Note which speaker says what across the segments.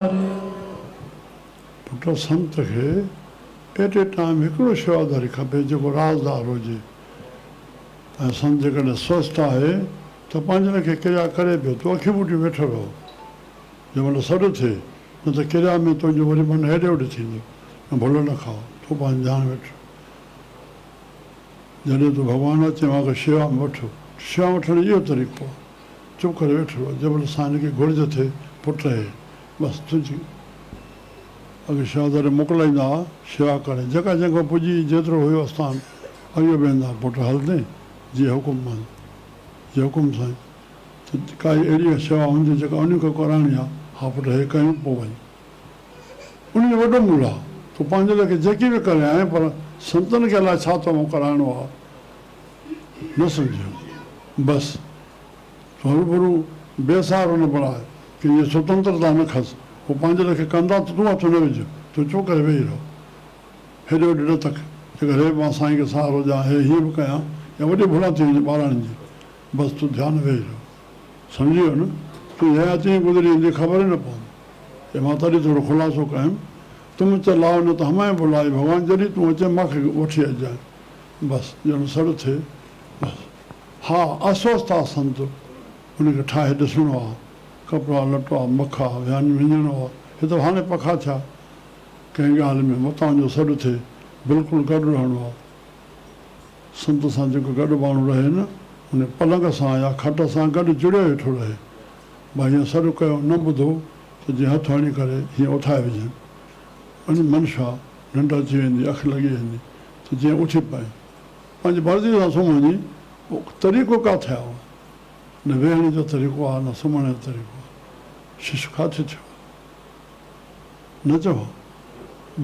Speaker 1: پٽ سنت کي ايٽ اي ٽائيم هڪڙو شيواداري کپي جيڪو رازدار هجي ۽ سنت جيڪڏهن سوسٿ آهي ته پنهنجي لکي ڪريا ڪري پيو تون اکيون ٻوٽيون ويٺو رهو جنهن مهل سڏ ٿئي نه ته ڪريا ۾ تنهنجو وري من هيڏي هوڏي ٿيندو نه ڀل نه کاء تون پنهنجي ڌيان ويٺ جڏهن تون ڀڳوان اچي مان کي شيوا ۾ وٺ شيوا وٺڻ جو اهو طريقو آهي چپ ڪري ويٺو رهه، جنهن مهل سائين کي گهرج ٿئي، پٽ هي، بس تنهنجي اڳي شهزادي موڪلائيندا ها، شيوا ڪري، جيڪا جنهن کان پڄي، جيترو هيو اسٿان، اڳيو ويندا، پٽ هلندين، جي حڪم مان، جي حڪم سائين، ته ڪائي اهڙي شيوا هوندي جيڪا انهي کان ڪرائڻي آ، ها پٽ هي ڪيون، پوء وڃ. انهي جو وڏو ملهه آ، تون پنهنجي ليکي جيڪي به ڪري آئين، پر سنتن کي الائي ڇا تو مان ڪرائڻو آ، نه سمجهيم، بس. هروڀرو بي سهارو نه بڻاء، ڪنهن جي سوتنترتا نه کس، هو پنهنجي ليکي ڪندا ته تون هٿ نه وجهه، تون چپ ڪري ويهي رهه. هيڏي هوڏي نه تڪ، جيڪر هي به مان سائين کي سهارو ڏيان، هي هيئن به ڪيان يا وڏي ڀلان ٿي وڃي ٻاراڻين جي، بس تون ڌيان ويهي رهه. سمجهي ويو نه؟ تنهنجي حياتي ائين گذري ويندي خبر ئي نه پوندي. هي مان تڏهن ٿورو خلاصو ڪيم. تم چلاء نه ته همائين بلائي، ڀڳوان جڏهن تون اچين مان کي وٺي اچجانء. بس ڄڻ سڏ ٿئي، بس. ها اسوسٿ آ سنت ان کي ٺاهي ڏسڻو آ ڪپڙا لٽا مکا ويان وڃڻو آ هي ته هاڻي پکا ٿيا ڪنهن ڳالهه ۾ متان جو سڏ ٿئي بلڪل گڏ رهڻو آ سنت سان جيڪو گڏ ماڻهو رهي نه ان پلنگ سان يا کٽ سان گڏ جڙيو ويٺو رهي ڀائي هيئن سڏ ڪيو نه ٻڌو ته جيئن هٿ هڻي ڪري هيئن اٿائي وجهن ان منشا ننڊ اچي ويندي اک لڳي ويندي ته جيئن اٿي پئين پنهنجي مرضيء سان سمهڻ جي طريقو ڪاٿي آهي؟ نه ويهڻ جو طريقو آهي نه سمهڻ جو طريقو آهي. شش ڪاٿي ٿيو آهي؟ نه چئو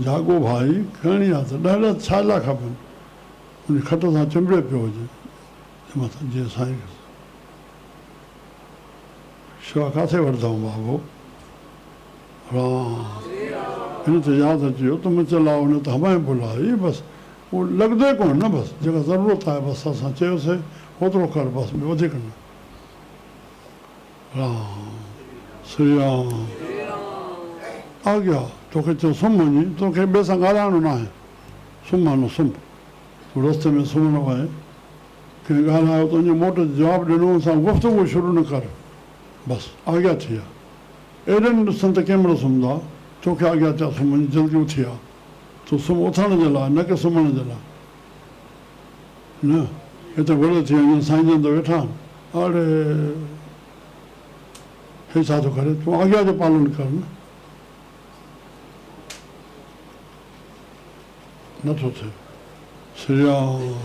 Speaker 1: جاڳو ڀائي کڻي آ ته ڏهه ڏهه ڇا لاء کپن؟ ان کٽ سان چنبڙيو پيو هجي مٿان جيئن سائين کي شوا ڪاٿي وٺندائون بابو؟ رام هن تي ياد اچي ويو ته مون چلاء نه ته همائين ڀلائي بس اهو لڳندو ئي ڪونه نه بس جيڪا ضرورت آهي بس اسان چيوسي اوترو ڪر بس ٻيو وڌيڪ نه. رام سري رام آگيا توکي چيو سمهه وڃي توکي ٻئي سان ڳالهائڻو ناهي سمهه نه سمهه تون رستي ۾ سمهڻ وئين ڪنهن ڳالهايو ته ان جي موٽ جواب ڏنو ان سان گفتگو شروع نه ڪر بس آگيا ٿي آ اهڙن ڏسن ته ڪنهن مهل سمهندا توکي آگيا ٿيا سمهه وڃي جلدي اٿي آ. تون سمهه اٿڻ جي لاء نه ڪي سمهڻ جي لاء. نه هتي گهڙ ٿي وڃن سائين جن ته ويٺا آهن. اڙي هي ڇا ٿو ڪري؟ تون آگيا جو پالن ڪر نه. نه ٿو ٿئي. سريان.